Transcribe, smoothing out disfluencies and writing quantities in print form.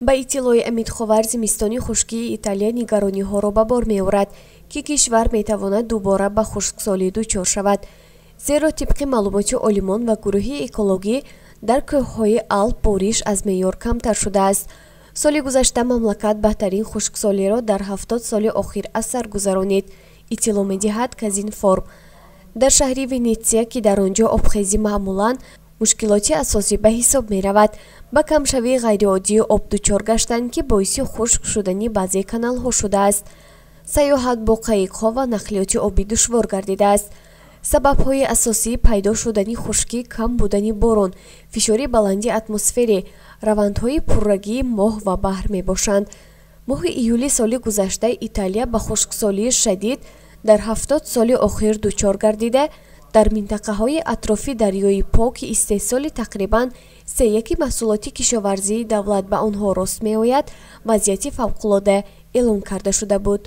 Ба иттилои Амидховар, зимистони хушкии Италия нигарониҳоро ба бор меорад, ки кишвар метавонад дубора ба хушксолӣ дучор шавад. Зеро тибқи маълумоти олимон ва гурӯҳи экологӣ, дар кӯҳҳои Алп бориш аз меъёр камтар шудааст. Соли гузашта мамлакат бадтарин хушксолиро дар 70 соли охир аз сар гузаронид, иттилоъ медиҳад Казинформ. Дар шаҳри Венетсия, ки дар он ҷо обхезӣ маъмулан мушкилоти асосӣ ба ҳисоб меравад, ба камшавии ғайриоддии об дучор гаштанд, ки боиси хушк шудани баъзе каналҳо шудааст. Сайёҳат бо қаиқҳо ва нақлиёти обӣ душвор гардидааст. Сабабҳои асосии пайдо шудани хушкӣ кам будани борон, фишори баланди атмосферӣ, равандҳои пуррагии моҳ ва баҳр мебошанд. Моҳи июли соли гузашта Италия ба хушксолии шадид дар 70 соли охир дучор гардида, дар минтақаҳои атрофи дарёи По, ки истеҳсоли тақрибан сеяки маҳсулоти кишоварзии давлат ба онҳо рост меояд, вазъияти фавқулода эълон карда шуда буд.